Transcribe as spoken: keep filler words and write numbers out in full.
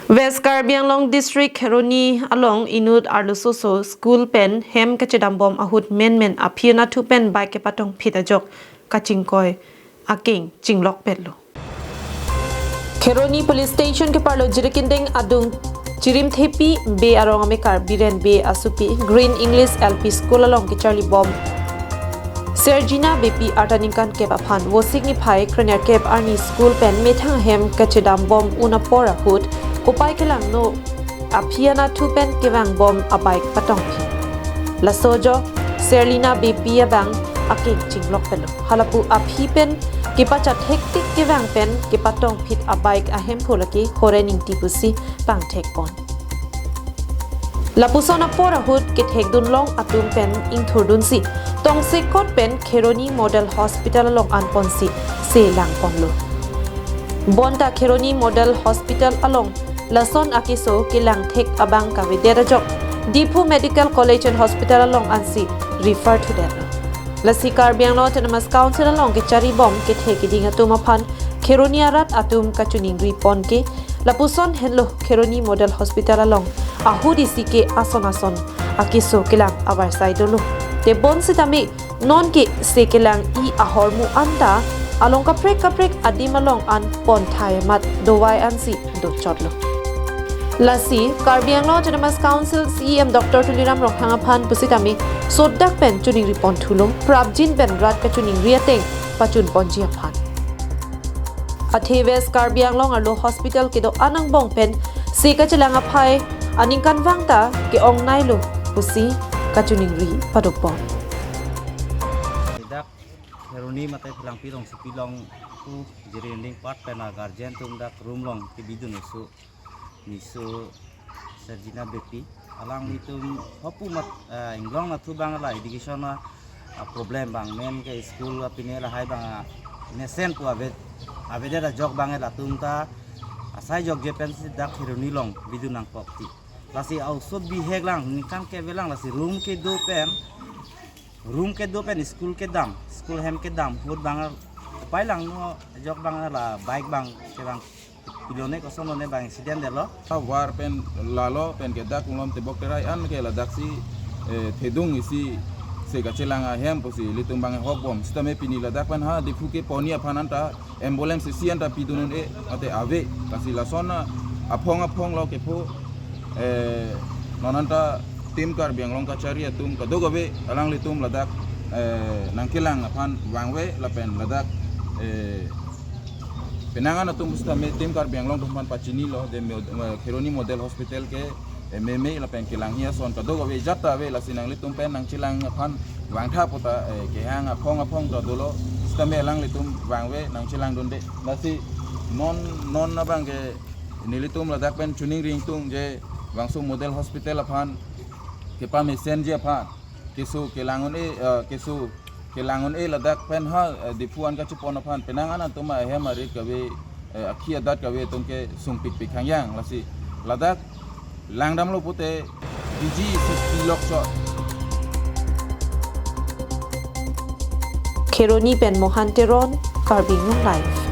West Karbi Anglong District Kheroni along inut arloso so school pen hem kachedambom ahut menmen aphi anatthu pen bike kepatongphit ajok kachingkoi akeng chinglokpetlo. Kheroni Police Station keparlo Jirikinding adung Chirimthepi Bey arong amekar Biren Bey asopi Green English L P School along kecharlibom Sergina Beypi arta ningkan kep aphan Vosik niphai krenerkep arni school pen methang hem kachedambom un apor ahut kopai kelangno aphi anatthu pen kevangbom abike patongphit. Laso ajok Serlina Beypi abang akeng chinglokpetlo. Halapu aphi pen kepachat hektik kevang pen kepatongphit abike ahemphu lake Horen Ingti pusi pangthekpon. Lapuson apor ahut kethekdunlong atum pen ingthurdunsi tongsekot pen Kheroni Model Hospital along anponsi selangponlo. Bonta Kheroni Model Hospital along lason akeso kelangthek abang kavedet ajok Diphu Medical College and Hospital along ansi refer thudetlo. Lasi Karbi Anglong Autonomous Council along kecharibom kethe keding atum aphan Kheroni arat atum kachuningripon ke lapuson henlo Kheroni Model Hospital along ahut isi ke ason ason akeso kelang avarsai dolo. Tebon sitame nonke se kelang-i ahormu anta along kaprek kaprek adim along anpon thai amat dovai ansi dochotlo. Lasi Karbi Anglong Autonomous Council C E M Doctor Tuliram Ronghang aphan pusitame sodak pen chuningripon thulo, prapjin pen rat kachuningri ateng pachunponji aphan. Athe West Karbi Anglong arlo hospital kedo-an angbong pen se kachelang aphai aningkanvang ta ke-ongnailo pusi kachuningri padopon. Dak Kheroni mate Phelangpi rongsopi along pu Jirikinding part pen a guardian atum dak room along kebidun oso niso Sergina Beypi. Alanglitum hopu mat, ah, inglong anatthu abang la education a, ah, problem abang, men ke school apine lahai abang, ah, mesen pu ave, avedet ajok abang latum ta asai jokje pensi dak Kheroni along bidun nangkok ti. Lasi a-oso bihek lang, ningkan kep avelang, lasi room kedo pen, room kedo pen school kedam, school hem kedam ahut abang kopai langno ajok abang la bike abang kevang pilone kosonlone abang accident detlo. War pen lalo pen ke dak Unglom Tebok Terai an ke ladaksi, eh, thedung isi se kachelang ahem pusi ilitum abang hokbom. Sitame pini ladak pen ha Diphu kepon-i aphan anta ambulance isi anta pidun un-e mate ave. Lasi lason aphong aphong lo kepho, eh, non anta Team Karbi Anglong kachari atum kadokave alanglitum ladak, eh, nangkelang aphan vangve lapen ladak, eh, penang an atum sitame Team Karbi Anglong atum aphan pachinilo, de mo-, eh, Kheroni Model Hospital ke, eh, meme lapen kelang-i ason kadokave ajat ta ave, lasi nanglitum pen nangchelang aphan vangtha puta, eh, kehang aphong aphong ta dolo, sitame alanglitum vangve nangchelangdunde. Lasi non, non abang ke nelitum ladak pen chuningri ingtung je bangso Model Hospital aphan kepamesenji aphan keso kelang un-e, eh, keso kelang un-e ladak pen ha, eh, Diphu an kachepon aphan penang an atum ahem arit kave, eh, akhi adat kave atum ke sungpikpik hangyang. Lasi ladak langdamlo pute D G sixty lok shot. Kheroni pen Mohan Teron, Karbi Anglong Live.